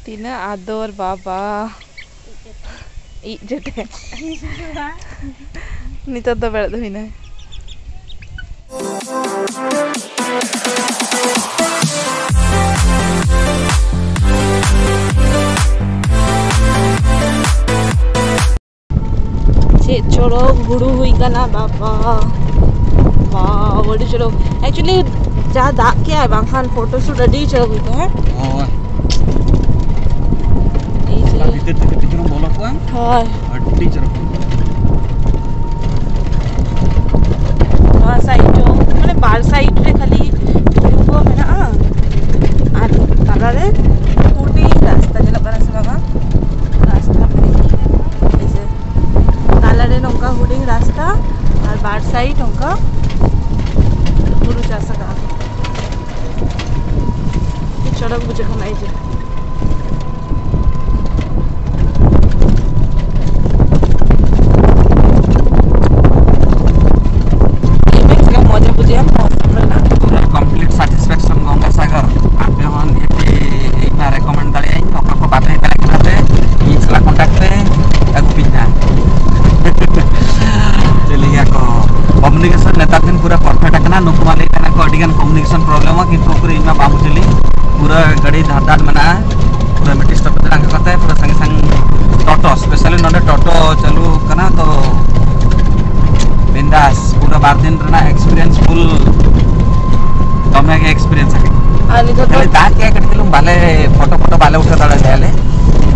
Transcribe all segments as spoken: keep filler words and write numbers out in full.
ᱛᱤᱱᱟᱹᱜ ᱟᱫᱚᱨ ᱵᱟᱵᱟ᱾ ᱤᱡ ᱡᱮᱛᱮ᱾ ᱱᱤᱛᱚᱜ ᱫᱚ ᱵᱮᱲᱮᱫ ᱦᱩᱭᱱᱟ᱾ ᱪᱮᱫ ᱪᱚᱨᱚᱠ ᱦᱩᱲᱩ ᱦᱩᱭ ᱠᱟᱱᱟ ᱵᱟᱵᱟ᱾ ᱣᱟᱣ, ᱟᱹᱰᱤ ᱪᱚᱨᱚᱠ᱾ Actually, ᱡᱟ ᱫᱟᱜ ᱠᱮᱜᱼᱟᱭ, ᱵᱟᱝᱠᱷᱟᱱ ᱯᱷᱳᱴᱳ ᱥᱩᱴ ᱟᱹᱰᱤ ᱪᱚᱨᱚᱠ ᱦᱩᱭ ᱠᱚᱜᱼᱟ, ᱦᱮᱸ? ᱦᱳᱭ᱾ ᱮᱭ ᱚᱱᱟ ᱪᱚᱨᱚᱠ᱾ ᱵᱷᱤᱛᱤᱨ ᱛᱮᱜᱮ ᱛᱤᱡᱩ ᱵᱚᱞᱚ ᱠᱚᱜᱼᱟ᱾ ᱦᱳᱭ᱾ ᱟᱹᱰᱤ ᱪᱚᱨᱚᱠ᱾ ᱱᱚᱣᱟ ᱥᱟᱭᱤᱰ ᱫᱚ, ᱢᱟᱱᱮ, ᱵᱟᱨ ᱥᱟᱭᱤᱰ ᱨᱮ ᱠᱷᱟᱹᱞᱤ ᱵᱩᱨᱩ ᱠᱚ ᱢᱮᱱᱟᱜᱼᱟ᱾ ᱟᱨ ᱛᱟᱞᱟᱨᱮ ᱦᱩᱰᱤᱧ ᱨᱟᱥᱛᱟ ᱧᱮᱞᱚᱜ ᱠᱟᱱᱟ ᱥᱮ ᱵᱟᱝᱟ? ᱨᱟᱥᱛᱟ ᱦᱩᱰᱤᱧ᱾ ᱛᱟᱞᱟᱨᱮ ᱱᱚᱝᱠᱟ ᱦᱩᱰᱤᱧ ᱨᱟᱥᱛᱟ ᱟᱨ ᱵᱟᱨ ᱥᱟᱭᱤᱰ ᱱᱚᱝᱠᱟ ᱵᱩᱨᱩ ᱪᱟᱥ ᱟᱠᱟᱫᱼᱟ᱾ ᱟᱹᱰᱤ ᱪᱚᱨᱚᱠ ᱵᱩᱡᱷᱟᱹᱜ ᱠᱟᱱᱟ ᱮᱭ ᱡᱮ᱾ ᱢᱚᱡᱟ ᱵᱩᱡᱷᱟᱹᱜᱼᱟ ᱢᱚᱡᱟ᱾ ᱯᱩᱨᱟᱹ complete satisfaction ᱜᱚᱝᱜᱟᱥᱟᱜᱚᱨ᱾ ᱟᱯᱮ ᱦᱚᱸ ᱱᱤᱦᱟᱹᱛᱤ ᱤᱧ ᱢᱟ recommend ᱫᱟᱲᱮᱭᱟᱜᱼᱟᱹᱧ, ᱚᱠᱟ ᱠᱚ ᱵᱟᱯᱮ ᱦᱮᱡ ᱫᱟᱲᱮᱭᱟᱜ ᱠᱟᱱᱟ ᱯᱮ, ᱤᱧ ᱥᱟᱞᱟᱜ contact ᱯᱮ, ᱟᱹᱜᱩ ᱯᱮᱧ ᱦᱟᱸᱜ᱾ ᱪᱮᱫ ᱞᱟᱹᱭᱟ ᱠᱚ, communication ᱱᱮᱛᱟᱨ ᱫᱤᱱ ᱯᱩᱨᱟᱹ perfect ᱟᱠᱟᱱᱟ᱾ ᱱᱩᱠᱩ ᱢᱟ ᱞᱟᱹᱭ ᱠᱟᱱᱟ ᱠᱚ ᱟᱹᱰᱤ ᱜᱟᱱ communication problem ᱟ, ᱠᱤᱱᱛᱩ ᱯᱩᱨᱟᱹ ᱤᱧ ᱢᱟ ᱵᱟᱝ ᱵᱩᱡᱷᱟᱹᱣ ᱞᱤᱧ, ᱯᱩᱨᱟᱹ ᱜᱟᱹᱰᱤ ᱫᱷᱟᱨ ᱫᱷᱟᱨ ᱢᱮᱱᱟᱜᱼᱟ, ᱯᱩᱨᱟᱹ ᱢᱤᱫᱴᱤᱡ stoppage ᱨᱮ ᱟᱬᱜᱚ ᱠᱟᱛᱮ ᱯᱩᱨᱟᱹ ᱥᱟᱸᱜᱮ ᱥᱟᱸᱜᱮ ᱴᱳᱴᱳ, specially ᱱᱚᱰᱮ ᱴᱳᱴᱳ ᱪᱟᱹᱞᱩ ᱠᱟᱱᱟ ᱛᱚ, ᱵᱤᱱᱫᱟᱥ ᱯᱩᱨᱟᱹ ᱵᱟᱨ ᱫᱤᱱ ᱨᱮᱱᱟᱜ experience full ᱫᱚᱢᱮ ᱜᱮ experience ᱟᱠᱟᱱᱟ᱾ ᱟᱨ ᱱᱤᱛᱚᱜ ᱫᱚ ᱠᱷᱟᱹᱞᱤ ᱫᱟᱜ ᱠᱮᱜᱼᱟᱭ ᱠᱟᱹᱴᱤᱡ ᱪᱩᱞᱩᱝ ᱵᱟᱞᱮ ᱯᱷᱳᱴᱳ ᱯᱷᱳᱴᱳ ᱵᱟᱞᱮ ᱩᱴᱷᱟᱹᱣ ᱫᱟᱲᱮ ᱞᱮᱜᱼᱟ ᱞᱮ,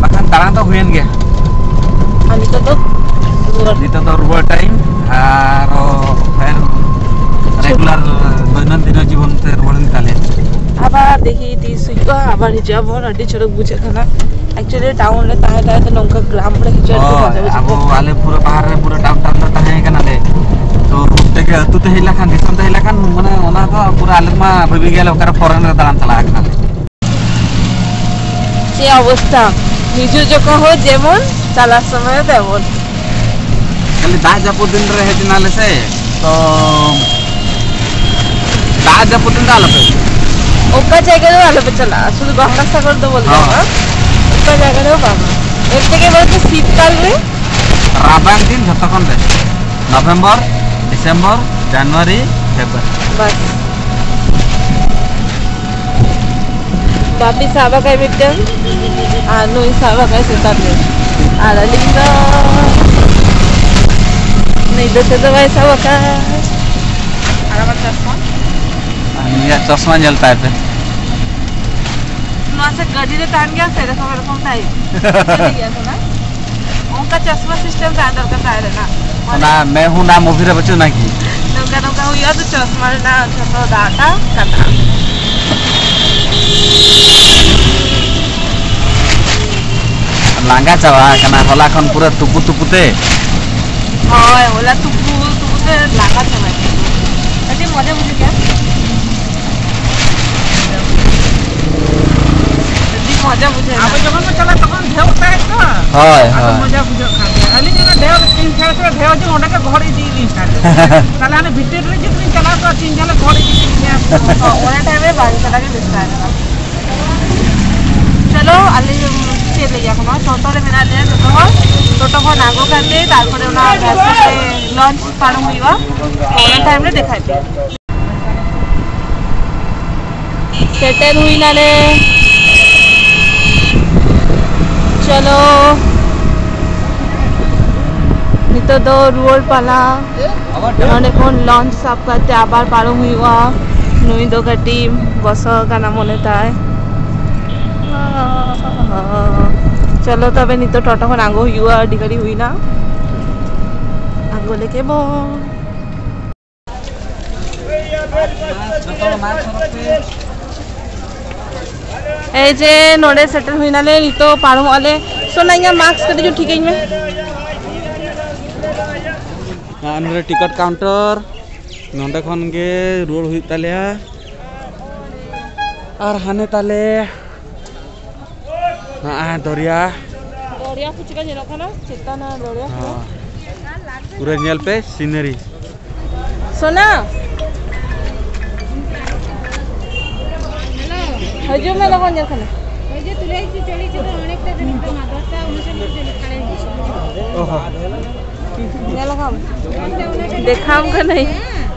ᱵᱟᱠᱷᱟᱱ ᱫᱟᱬᱟ ᱫᱚ ᱦᱩᱭᱮᱱ ᱜᱮᱭᱟ᱾ ᱟᱨ ᱱᱤᱛᱚᱜ ᱫᱚ ᱨᱩᱣᱟᱹᱲ᱾ ᱱᱤᱛᱚᱜ ᱫᱚ ᱨᱩᱣᱟᱹᱲ time, ᱟᱨᱚ ᱯᱷᱮᱨ regular ᱫᱳᱭᱱᱚᱱᱫᱤᱱ ᱡᱤᱵᱚᱱ ᱛᱮ ᱨᱩᱣᱟᱹᱲ ᱦᱩᱭᱩᱜ ᱛᱟᱞᱮᱭᱟ᱾ ᱟᱵᱟᱨ ᱫᱮᱠᱷᱤ ᱛᱤᱥ ᱦᱩᱭᱩᱜᱼᱟ, ᱟᱵᱟᱨ ᱦᱤᱡᱩᱜ ᱟᱵᱚᱱ, ᱟᱹᱰᱤ ᱪᱚᱨᱚᱠ ᱵᱩᱡᱷᱟᱹᱜ ᱠᱟᱱᱟ᱾ Actually town ᱨᱮ ᱛᱟᱦᱮᱸ ᱛᱟᱦᱮᱸ ᱛᱮ ᱱᱚᱝᱠᱟ ᱜᱨᱟᱢ ᱨᱮ ᱦᱤᱡᱩᱜ ᱟᱹᱰᱤ ᱦᱳᱭ, ᱢᱚᱡᱟ ᱵᱩᱡᱷᱟᱹᱜ ᱟᱵᱚ ᱠᱟᱱᱟ᱾ ᱟᱞᱮ ᱯᱩᱨᱟᱹ ᱵᱟᱦᱟᱨ ᱨᱮ ᱯᱩᱨᱟᱹ town town ᱨᱮ ᱛᱟᱦᱮᱸ ᱠᱟᱱᱟᱞᱮ, ᱛᱚ ᱨᱩᱯ ᱛᱮᱜᱮ ᱟᱹᱛᱩ ᱛᱮ ᱦᱮᱡ ᱞᱮᱠᱷᱟᱱ, ᱫᱤᱥᱚᱢ ᱛᱮ ᱦᱮᱡ ᱞᱮᱠᱷᱟᱱ, ᱢᱟᱱᱮ ᱚᱱᱟ ᱫᱚ ᱯᱩᱨᱟᱹ ᱟᱞᱮ ᱢᱟ ᱵᱷᱟᱹᱵᱤ ᱜᱮᱭᱟᱞᱮ ᱚᱠᱟᱨᱮ foreign ᱨᱮ ᱫᱟᱬᱟᱱ ᱪᱟᱞᱟᱣ ᱠᱟᱱᱟᱞᱮ᱾ ᱪᱮᱫ ᱚᱵᱚᱥᱛᱟ, ᱦᱤᱡᱩᱜ ᱡᱚᱠᱷᱚᱱ ᱦᱚᱸ ᱡᱮᱢᱚᱱ, ᱪᱟᱞᱟᱜ ᱥᱚᱢᱚᱭ ᱦᱚᱸ ᱛᱮᱢᱚᱱ᱾ ᱠᱷᱟᱹᱞᱤ ᱫᱟᱜ ᱡᱟᱹᱯᱩᱫ ᱫᱤᱱ ᱨᱮ ᱦᱮᱡ ᱮᱱᱟᱞᱮ ᱥᱮ, ᱛᱚ ᱫᱟᱜ ᱡᱟᱹᱯᱩᱫ ᱫᱤᱱ ᱫᱚ ᱟᱞᱚᱯᱮ ᱦᱤᱡᱩᱜᱼᱟ᱾ ᱚᱠᱟ ᱡᱟᱭᱜᱟ ᱨᱮ ᱟᱞᱚᱯᱮ ᱪᱟᱞᱟᱜᱼᱟ, ᱥᱩᱫᱷᱩ ᱜᱚᱝᱜᱟᱥᱟᱜᱚᱨ ᱫᱚ ᱵᱚᱞᱮ ᱦᱚᱸ᱾ ᱵᱟᱝ, ᱚᱠᱟ ᱡᱟᱭᱜᱟ ᱨᱮᱦᱚᱸ ᱵᱟᱝ᱾ ᱮᱱᱛᱮ ᱜᱮ ᱵᱚᱞᱮ ᱪᱮᱫ ᱥᱤᱛᱠᱟᱞ ᱨᱮ? ᱨᱟᱵᱟᱝ ᱫᱤᱱ ᱡᱷᱚᱛᱚ ᱠᱷᱚᱱ ᱵᱮᱥ᱾ ᱱᱚᱵᱷᱮᱢᱵᱚᱨ, ᱰᱤᱥᱮᱢᱵᱚᱨ, ᱡᱟᱱᱩᱣᱟᱨᱤ, ᱯᱷᱮᱵᱽᱨᱩᱣᱟᱨᱤ᱾ ᱵᱟᱥ᱾ ᱵᱟᱯᱤ ᱥᱟᱵ ᱟᱠᱟᱫ ᱢᱤᱫᱴᱟᱝ, ᱟᱨ ᱱᱩᱭ ᱥᱟᱵ ᱟᱠᱟᱫ ᱪᱮᱛᱟᱱ ᱨᱮ᱾ ᱟᱨ ᱟᱹᱞᱤᱧ ᱫᱚ ᱱᱩᱭ ᱫᱚ ᱪᱮᱫ ᱦᱚᱸ ᱵᱟᱭ ᱥᱟᱵ ᱟᱠᱟᱫ᱾ ᱟᱨ ᱟᱢᱟᱜ ᱪᱚᱥᱢᱟ? ᱟᱨ ᱱᱩᱭᱟᱜ ᱪᱚᱥᱢᱟ ᱧᱮᱞ ᱛᱟᱭ ᱯᱮ᱾ ᱱᱚᱣᱟ ᱥᱮ ᱜᱟᱹᱰᱤ ᱨᱮ ᱛᱟᱦᱮᱱ ᱜᱮᱭᱟ ᱥᱮ ᱮᱨᱚᱠᱚᱢ ᱮᱨᱚᱠᱚᱢ ᱴᱟᱭᱤᱯ᱾ ᱴᱷᱤᱠ ᱜᱮᱭᱟ ᱥᱮ ᱵᱟᱝ? ᱚᱱᱠᱟ ᱪᱚᱥᱢᱟ ᱥᱤᱥᱴᱮᱢ ᱛᱟᱦᱮᱸ ᱫᱚᱨᱠᱟᱨ ᱛᱟᱦᱮᱸ ᱞᱮᱱᱟ᱾ ᱚᱱᱟ ᱢᱮ ᱦᱩ ᱱᱟ ᱢᱩᱵᱷᱤ ᱨᱮ ᱵᱟᱹᱪᱩᱜ ᱱᱟᱠᱤ? ᱱᱚᱝᱠᱟ ᱱᱚᱝᱠᱟ ᱦᱩᱭᱩᱜᱼᱟ ᱛᱚ ᱪᱚᱥᱢᱟ ᱨᱮᱱᱟᱜ ᱡᱷᱚᱛᱚ ᱫᱟᱜ ᱴᱟᱜ ᱠᱟᱴᱟᱜᱼᱟ᱾ ᱞᱟᱸᱜᱟ ᱪᱟᱵᱟ ᱟᱠᱟᱱᱟ ᱦᱚᱞᱟ ᱠᱷᱚᱱ ᱯᱩᱨᱟᱹ ᱛᱩᱯᱩ ᱛᱩᱯᱩ ᱛᱮ᱾ ᱦᱳᱭ, ᱦᱚᱞᱟ ᱛᱩᱯᱩ ᱛᱩᱯᱩ ᱛᱮ ᱞᱟᱸᱜᱟ ᱪᱟᱵᱟ ᱟᱠᱟᱱᱟ᱾ ᱟᱹᱰᱤ ᱢᱚᱡᱟ ᱵᱩᱡᱷᱟᱹᱜ ᱜᱮᱭᱟ᱾ ᱟᱹᱰᱤ ᱢᱚᱡᱟ ᱵᱩᱡᱷᱟᱹᱜᱼᱟ᱾ ᱟᱵᱚ ᱡᱚᱠᱷᱚᱱ ᱵᱚᱱ ᱪᱟᱞᱟᱜ ᱛᱚᱠᱷᱚᱱ ᱰᱷᱮᱣ ᱛᱟᱦᱮᱸ ᱛᱚ᱾ ᱦᱳᱭ, ᱟᱫᱚ ᱦᱳᱭ᱾ ᱢᱚᱡᱟ ᱵᱩᱡᱷᱟᱹᱜ ᱠᱟᱱ ᱜᱮᱭᱟ᱾ ᱟᱹᱞᱤᱧ ᱚᱱᱟ ᱰᱷᱮᱣ ᱛᱤᱱ ᱥᱟᱲᱮ ᱛᱤᱱ ᱰᱷᱮᱣ ᱡᱮ ᱚᱸᱰᱮ ᱜᱮ ᱜᱚᱦᱚᱲ ᱤᱫᱤᱭᱮᱫ ᱞᱤᱧ ᱛᱟᱦᱮᱸᱫ᱾ ᱛᱟᱦᱞᱮ ᱦᱟᱱᱮ ᱵᱷᱤᱛᱤᱨ ᱨᱮ ᱡᱩᱫᱤ ᱵᱤᱱ ᱪᱟᱞᱟᱣ ᱠᱚᱜᱼᱟ ᱛᱤᱱ ᱡᱷᱟᱞᱮ ᱜᱚᱦᱚᱲ ᱤᱫᱤ ᱠᱮᱫ ᱜᱮᱭᱟ᱾ ᱚ, ᱚᱱᱟ ᱴᱟᱭᱤᱢ ᱨᱮ ᱵᱟᱝ ᱪᱟᱞᱟᱜ ᱜᱮ ᱵᱮᱥ ᱛᱟᱦᱮᱸ ᱠᱟᱱᱟ᱾ ᱪᱚᱞᱚ, ᱟᱞᱮ ᱪᱮᱫ ᱞᱟᱹᱭᱟ ᱠᱚ, ᱱᱚᱣᱟ ᱴᱳᱴᱳ ᱨᱮ ᱢᱮᱱᱟᱜ ᱞᱮᱭᱟ ᱡᱚᱛᱚ ᱦᱚᱲ᱾ ᱴᱳᱴᱳ ᱠᱷᱚᱱ ᱟᱬᱜᱚ ᱠᱟᱛᱮ ᱛᱟᱨᱯᱚᱨᱮ ᱚᱱᱟ ᱵᱷᱮᱥᱮᱞ ᱨᱮ ᱞᱚᱧᱪ ᱯᱟᱨᱚᱢ ᱦᱩᱭᱩᱜᱼᱟ᱾ ᱚᱱᱟ ᱴᱟᱭᱤᱢ ᱨᱮ ᱫᱮᱠᱷᱟᱭ ᱯᱮ᱾ ᱥᱮᱴᱮᱨ ᱦᱩᱭ ᱱᱟᱞᱮ᱾ ᱪᱚᱞᱚ, ᱱᱤᱛᱚᱜ ᱫᱚ ᱨᱩᱣᱟᱹᱲ ᱯᱟᱞᱟ᱾ ᱱᱚᱸᱰᱮ ᱠᱷᱚᱱ ᱞᱚᱧᱪ ᱥᱟᱵ ᱠᱟᱛᱮ ᱟᱵᱟᱨ ᱯᱟᱨᱚᱢ ᱦᱩᱭᱩᱜᱼᱟ᱾ ᱱᱩᱭ ᱫᱚ ᱠᱟᱹᱴᱤᱡ ᱵᱚᱥᱚ ᱟᱠᱟᱱᱟ ᱢᱚᱱᱮ ᱛᱟᱭ᱾ ᱪᱚᱞᱚ ᱛᱚᱵᱮ ᱱᱤᱛᱚᱜ ᱴᱳᱴᱳ ᱠᱷᱚᱱ ᱟᱬᱜᱚ ᱦᱩᱭᱩᱜᱼᱟ, ᱟᱹᱰᱤ ᱜᱷᱟᱹᱲᱤᱡ ᱦᱩᱭᱱᱟ᱾ ᱟᱬᱜᱚ ᱞᱮᱜᱮ ᱵᱚᱱ᱾ ᱮᱭ ᱡᱮ ᱱᱚᱰᱮ ᱥᱮᱴᱮᱨ ᱦᱩᱭᱱᱟᱞᱮ, ᱱᱤᱛᱚᱜ ᱯᱟᱨᱚᱢᱚᱜ ᱟᱞᱮ᱾ ᱥᱳᱱᱟ, ᱤᱧᱟᱹᱜ ᱢᱟᱥᱠ ᱠᱟᱹᱴᱤᱡ ᱪᱚ ᱴᱷᱤᱠᱟᱹᱧ ᱢᱮ᱾ ᱟᱨ ᱱᱚᱰᱮ ᱴᱤᱠᱤᱴ ᱠᱟᱣᱩᱱᱴᱟᱨ, ᱱᱚᱰᱮ ᱠᱷᱚᱱ ᱜᱮ ᱨᱩᱣᱟᱹᱲ ᱦᱩᱭᱩᱜ ᱛᱟᱞᱮᱭᱟ᱾ ᱟᱨ ᱦᱟᱱᱮ ᱛᱟᱞᱮ ᱦᱮᱸ, ᱫᱚᱨᱭᱟ᱾ ᱫᱚᱨᱭᱟ ᱠᱚ ᱪᱮᱠᱟ ᱧᱮᱞᱚᱜ ᱠᱟᱱᱟ, ᱪᱮᱛᱟᱱ ᱫᱚᱨᱭᱟ ᱠᱚ᱾ ᱦᱮᱸ᱾ ᱯᱩᱨᱟᱹ ᱧᱮᱞ ᱯᱮ, ᱥᱤᱱᱟᱨᱤ᱾ ᱥᱳᱱᱟ᱾ ᱦᱤᱡᱩᱜ ᱢᱮ, ᱞᱚᱜᱚᱱ ᱧᱮᱞ ᱠᱟᱱᱟ᱾ ᱚᱱᱮᱠᱴᱟ ᱫᱚᱥᱴᱟ ᱩᱱᱩᱪᱚᱞᱞᱤᱥ ᱡᱚᱱ ᱠᱷᱟᱲᱮ ᱦᱩᱭᱩᱜᱼᱟ᱾ ᱚ ᱦᱚᱸ᱾ ᱧᱮᱞ ᱠᱟᱢ? ᱫᱮᱠᱷᱟᱣᱟᱢ ᱠᱟᱹᱱᱟᱹᱧ᱾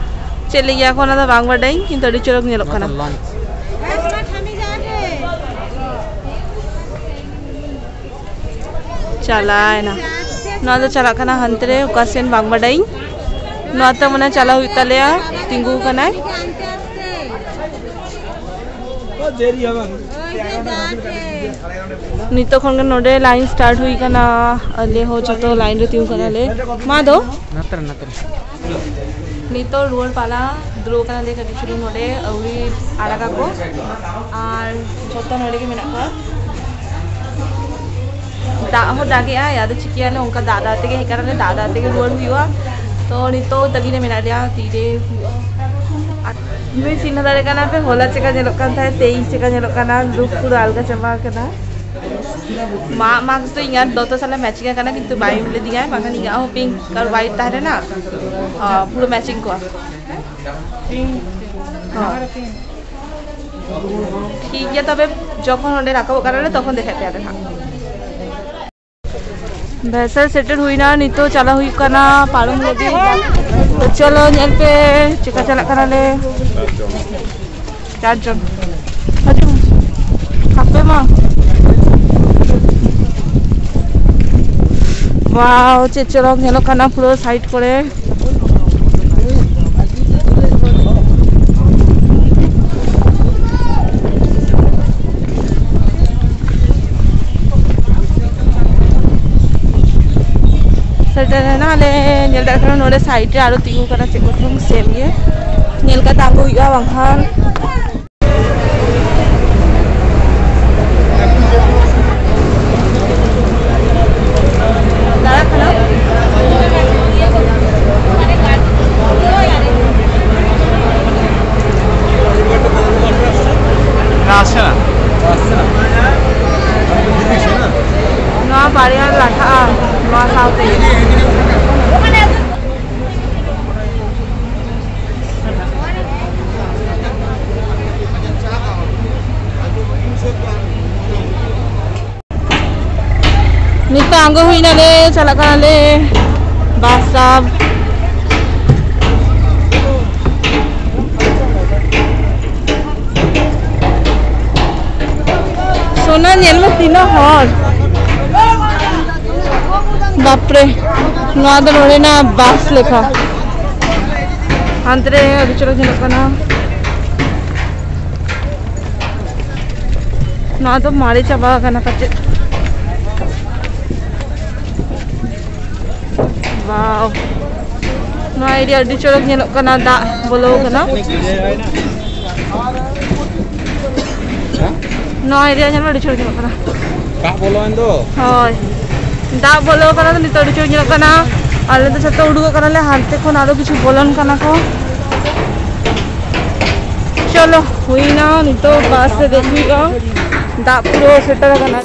ᱪᱮᱫ ᱞᱟᱹᱜᱤᱫ ᱟᱠᱚ ᱚᱱᱟ ᱫᱚ ᱵᱟᱝ ᱵᱟᱰᱟᱭᱟᱹᱧ, ᱠᱤᱱᱛᱩ ᱟᱹᱰᱤ ᱪᱚᱨᱚᱠ ᱧᱮᱞᱚᱜ ᱠᱟᱱᱟ᱾ ᱪᱟᱞᱟᱣᱮᱱᱟ᱾ ᱱᱚᱣᱟ ᱫᱚ ᱪᱟᱞᱟᱜ ᱠᱟᱱᱟ ᱦᱟᱱᱛᱮ ᱨᱮ, ᱚᱠᱟ ᱥᱮᱱ ᱵᱟᱝ ᱵᱟᱰᱟᱭᱟᱹᱧ᱾ ᱱᱚᱣᱟ ᱛᱮ ᱢᱟᱱᱮ ᱪᱟᱞᱟᱣ ᱦᱩᱭᱩᱜ ᱛᱟᱞᱮᱭᱟ᱾ ᱛᱤᱸᱜᱩ ᱠᱟᱱᱟᱭ᱾ ᱱᱤᱛᱚᱜ ᱠᱷᱚᱱ ᱜᱮ ᱱᱚᱰᱮ line start ᱦᱩᱭ ᱠᱟᱱᱟ᱾ ᱟᱞᱮ ᱦᱚᱸ ᱡᱚᱛᱚ line ᱨᱮ ᱛᱤᱸᱜᱩ ᱠᱟᱱᱟᱞᱮ᱾ ᱢᱟ ᱫᱚ᱾ ᱱᱟᱛᱨᱟ, ᱱᱟᱛᱨᱟ᱾ ᱱᱤᱛᱚᱜ ᱨᱩᱣᱟᱹᱲ ᱯᱟᱞᱟ, ᱫᱩᱲᱩᱵ ᱠᱟᱱᱟᱞᱮ ᱠᱟᱹᱴᱤᱡ ᱪᱩᱞᱩᱝ ᱱᱚᱰᱮ, ᱟᱹᱣᱨᱤ ᱟᱲᱟᱜᱟᱠᱚ᱾ ᱟᱨ ᱡᱚᱛᱚ ᱱᱚᱰᱮ ᱜᱮ ᱢᱮᱱᱟᱜ ᱠᱚᱣᱟ᱾ ᱫᱟᱜ ᱦᱚᱸ ᱫᱟᱜᱮᱜᱼᱟᱭ, ᱟᱫᱚ ᱪᱤᱠᱟᱹᱭᱟᱞᱮ, ᱚᱱᱠᱟ ᱫᱟᱜ ᱫᱟᱜ ᱛᱮᱜᱮ ᱦᱮᱡ ᱠᱟᱱᱟᱞᱮ, ᱫᱟᱜ ᱫᱟᱜ ᱛᱮᱜᱮ ᱨᱩᱣᱟᱹᱲ ᱦᱩᱭᱩᱜᱼᱟ᱾ ᱛᱚ ᱱᱤᱛᱚᱜ ᱛᱟᱹᱜᱤ ᱨᱮ ᱢᱮᱱᱟᱜ ᱞᱮᱭᱟ, ᱛᱤᱨᱮ ᱦᱩᱭᱩᱜᱼᱟ᱾ ᱟᱨ ᱱᱩᱭ ᱪᱤᱱᱦᱟᱹ ᱫᱟᱲᱮ ᱠᱟᱱᱟ ᱯᱮ, ᱦᱚᱞᱟ ᱪᱮᱠᱟ ᱧᱮᱞᱚᱜ ᱠᱟᱱ ᱛᱟᱦᱮᱸᱫ, ᱛᱮᱭᱤᱥ ᱪᱮᱠᱟ ᱧᱮᱞᱚᱜ ᱠᱟᱱᱟ, look ᱯᱩᱨᱟᱹ ᱟᱞᱜᱟ ᱪᱟᱵᱟ ᱟᱠᱟᱱᱟ᱾ ᱢᱟᱜ ᱢᱟᱜᱽ ᱫᱚ ᱤᱧ ᱟᱨ ᱫᱚᱛᱚ ᱥᱟᱞᱟᱜ matching ᱟᱠᱟᱱᱟ, ᱠᱤᱱᱛᱩ ᱵᱟᱭ ᱮᱢ ᱞᱮᱫᱤᱧᱟ, ᱵᱟᱠᱷᱟᱱ ᱤᱧᱟᱹᱜ ᱦᱚᱸ pink ᱟᱨ white ᱛᱟᱦᱮᱸ ᱞᱮᱱᱟ᱾ ᱦᱚᱸ, ᱯᱩᱨᱟᱹ matching ᱠᱚᱜᱼᱟ᱾ ᱦᱚᱸ᱾ ᱴᱷᱤᱠ ᱜᱮᱭᱟ, ᱛᱚᱵᱮ ᱡᱚᱠᱷᱚᱱ ᱚᱸᱰᱮ ᱨᱟᱠᱟᱵᱚᱜ ᱠᱟᱱᱟᱞᱮ, ᱛᱚᱠᱷᱚᱱ ᱫᱮᱠᱷᱟᱜ ᱯᱮᱭᱟᱞᱮ ᱦᱟᱸᱜ᱾ ᱵᱮᱥ, ᱥᱮᱴᱮᱨ ᱦᱩᱭᱱᱟ, ᱱᱤᱛᱚᱜ ᱪᱟᱞᱟᱣ ᱦᱩᱭᱩᱜ ᱠᱟᱱᱟ ᱯᱟᱨᱚᱢ ᱞᱟᱹᱜᱤᱫ᱾ ᱛᱚ ᱪᱚᱞᱚ ᱧᱮᱞ ᱯᱮ ᱪᱮᱠᱟ ᱪᱟᱞᱟᱜ ᱠᱟᱱᱟᱞᱮ᱾ ᱪᱟᱨ ᱡᱚᱱ᱾ ᱦᱤᱡᱩᱜ ᱢᱮ᱾ ᱦᱟᱯᱮ ᱢᱟ᱾ Wow, ᱪᱮᱫ ᱪᱚᱨᱚᱠ ᱧᱮᱞᱚᱜ ᱠᱟᱱᱟ ᱯᱩᱨᱟᱹ side ᱠᱚᱨᱮ᱾ ᱥᱮᱴᱮᱨ ᱮᱱᱟ ᱞᱮ᱾ ᱧᱮᱞ ᱫᱟᱲᱮᱭᱟᱜ ᱠᱟᱱᱟ ᱱᱚᱰᱮ side ᱨᱮ ᱟᱨᱚ ᱛᱤᱸᱜᱩ ᱠᱟᱱᱟ ᱪᱮᱫ ᱠᱚᱪᱚᱝ, same ᱜᱮ ᱧᱮᱞ ᱠᱟᱛᱮ ᱟᱬᱜᱚ ᱦᱩᱭᱩᱜᱼᱟ ᱵᱟᱝᱠᱷᱟᱱ᱾ ᱫᱟᱬᱟ ᱠᱟᱱᱟ᱾ ᱱᱚᱣᱟ ᱵᱟᱨᱭᱟ ᱞᱟᱴᱷᱟᱜᱼᱟ ᱱᱚᱣᱟ ᱥᱟᱶᱛᱮ᱾ ᱱᱤᱛᱚᱜ ᱟᱬᱜᱚ ᱦᱩᱭ ᱱᱟᱞᱮ, ᱪᱟᱞᱟᱜ ᱠᱟᱱᱟᱞᱮ ᱵᱟᱥ ᱥᱟᱵ᱾ ᱥᱳᱱᱟ, ᱧᱮᱞ ᱢᱮ ᱛᱤᱱᱟᱹᱜ ᱦᱚᱲ᱾ ᱵᱟᱯᱨᱮ, ᱱᱚᱣᱟ ᱫᱚ ᱱᱚᱰᱮᱱᱟᱜ ᱵᱟᱥ ᱞᱮᱠᱟ᱾ ᱦᱟᱱᱛᱮ ᱨᱮ ᱟᱹᱰᱤ ᱪᱚᱨᱚᱠ ᱧᱮᱞᱚᱜ ᱠᱟᱱᱟ᱾ ᱱᱚᱣᱟ ᱫᱚ ᱢᱟᱨᱮ ᱪᱟᱵᱟ ᱟᱠᱟᱱᱟ ᱯᱟᱪᱮᱫ᱾ ᱣᱟᱣ, ᱱᱚᱣᱟ ᱮᱨᱤᱭᱟ ᱟᱹᱰᱤ ᱪᱚᱨᱚᱠ ᱧᱮᱞᱚᱜ ᱠᱟᱱᱟ, ᱫᱟᱜ ᱵᱚᱞᱚ ᱟᱠᱟᱱᱟ᱾ ᱱᱚᱣᱟ ᱮᱨᱤᱭᱟ ᱧᱮᱞ ᱢᱮ, ᱟᱹᱰᱤ ᱪᱚᱨᱚᱠ ᱧᱮᱞᱚᱜ ᱠᱟᱱᱟ᱾ ᱫᱟᱜ ᱵᱚᱞᱚᱭᱮᱱ ᱫᱚ᱾ ᱦᱳᱭ, ᱫᱟᱜ ᱵᱚᱞᱚ ᱟᱠᱟᱱᱟ ᱛᱚ, ᱱᱤᱛᱚᱜ ᱟᱹᱰᱤ ᱪᱚᱨᱚᱠ ᱧᱮᱞᱚᱜ ᱠᱟᱱᱟ᱾ ᱟᱞᱮ ᱫᱚ ᱡᱷᱚᱛᱚ ᱩᱰᱩᱠᱚᱜ ᱠᱟᱱᱟᱞᱮ, ᱦᱟᱱᱛᱮ ᱠᱷᱚᱱ ᱟᱨᱚ ᱠᱤᱪᱷᱩ ᱵᱚᱞᱚᱱ ᱠᱟᱱᱟ ᱠᱚ᱾ ᱪᱚᱞᱚ, ᱦᱩᱭᱱᱟ, ᱱᱤᱛᱚᱜ ᱵᱟᱥ ᱨᱮ ᱫᱮᱡ ᱦᱩᱭᱩᱜᱼᱟ᱾ ᱫᱟᱜ ᱯᱩᱨᱟᱹ ᱥᱮᱴᱮᱨ ᱟᱠᱟᱱᱟ᱾